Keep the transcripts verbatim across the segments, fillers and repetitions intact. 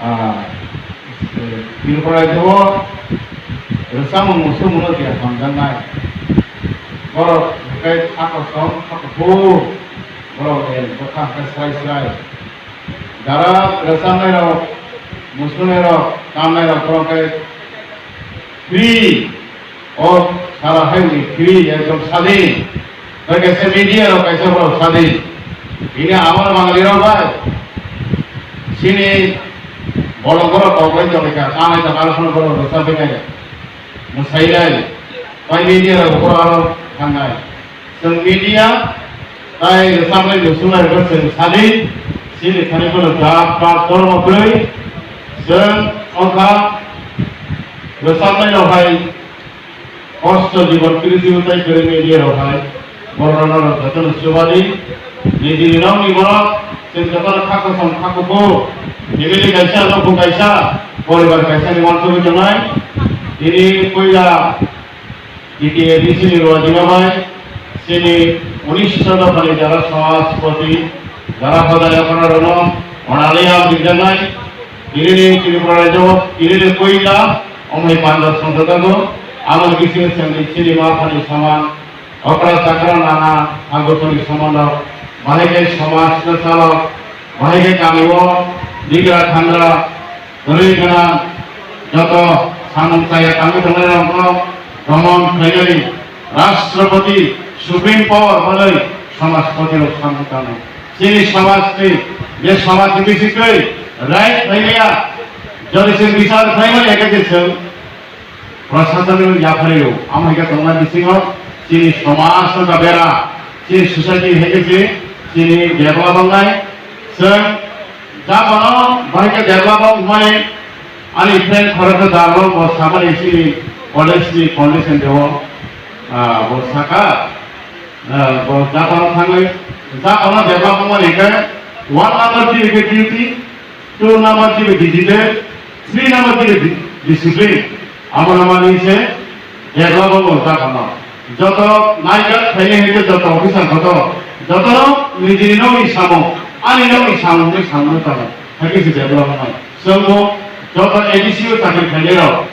Ah, Tripura rajyo o rwchapmung muchungmung no je hamjaknai. Borok hwnkhe kha kosom, kha kuphur, borok ni bwkha hwnkhe srai srai. Jara rwchapnai rok, muchungnai rok, tamnai rok borok khe free. O sara hai ni free ekdom sadin. Bai kaisa media rok kaisa borok sadin. Ini amar Bangali rok bai. Sini bolong borok kok bai tongika, kanai ta kala phano borok rwchap bai nai. Mwsai nai. Bai media rok borok aro thangnai. Chwng media tai rwchapnai muchungnai rok chwng sadin. Sini thani phano jat pat dhormo kwrwi. Chwng ongkha rwchapnai rok hai kosto jibon kwrwi twibo tai kwrwi media rok hai borok rok jotono chubadi nijini nokni borok chwng jotono kha kosom kha kuphur family kaisa nukhung kaisa poribar kaisa ni uansugwi tongnai. Tini puila D T A D C ni rwajima bai chini unisho dophani jara samajpati jara hodai aphano rwno onaliya rijak nai. Tini ni Tripura rajyo tini ni puila Omoi panda songjajago, aboni bisingo chwngni chini ma phani soman, okra chakra nana, hagotoni soman rok, bahai khe somaj no chalok, bahai khe kami o digra thangra, kwrwi gwnang, joto samung chaya tangwi tongnai rok no domon khlainani Rashtrapati Supreme Power hwnwi samajpati rok samung tango. Chini samajni je samajni bisingtwi right khlaimaya, jodi chwng bichar khlaimani hwnkhe je chwng prasasani yaphario, amo hwnkhe tongma bisingo chini samaj wngkha bera, chini society hwnkhe je chini develop wngnai. Chwng Japan o bahai khe develop wngmani ani friend khoroksa Japan o bo samani chini college ni condition de o, ah, bo saka, ah, bo Japan o thangwi Japan o develop wngmani khe one number di khe duty, two number di khe digital, three number di khe di-, discipline. Amo no mani se develop wngmani Japan o. Joto naijak khainai hai khe joto officer joto, joto no nijini nokni samung, ani nokni samung ni samung no tamo. Hai khe se develop wngnai. Chwngbo joto A D C o chakri khainai rok,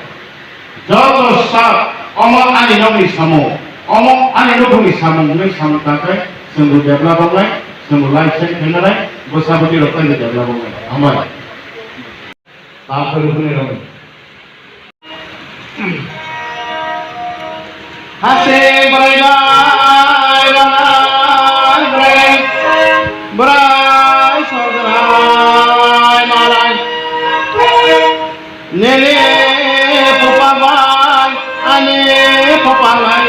joto staff, omo ani nokni samung, omo ani nukhungni samung hwnwi samung tangkhe chwngbo develop wngnai, chwngbo life change khainai, bwsa bwtwi rok taibo develop wngnai. Hambai. Tabuk hwnwi rw. Hasing bwrwi bai, bwrwi, bwrwi, bwrwi songrai malai. Nini phupa bai, ani phupa bai,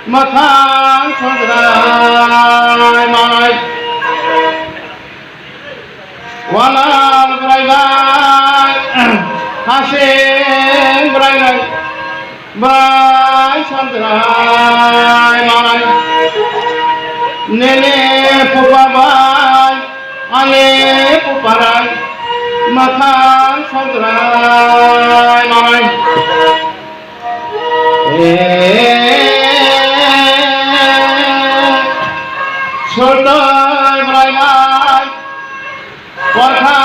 mwkhang songrai malai. Wanal bwraibai, hasing bwraibai, bwrai songrai manai. Nini phupa bai, ani phuparai, mwkhang songrai manai. Sultai bwraibai, Porkha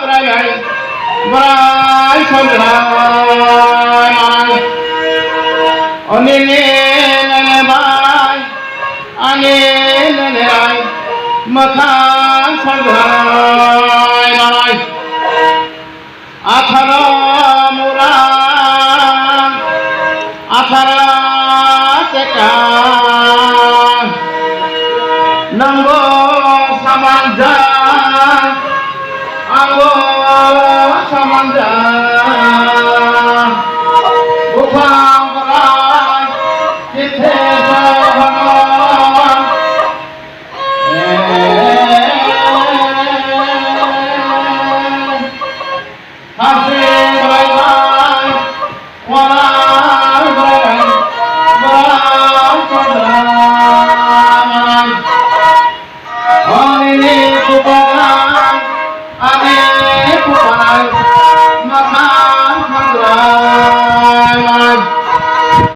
bwraibai, bwrai songrai manai. O nini nene bai, ani nene bai, mwkhang songrai manai. Atharo mura, atharo cheka, nangbo samanja, angbo samanja,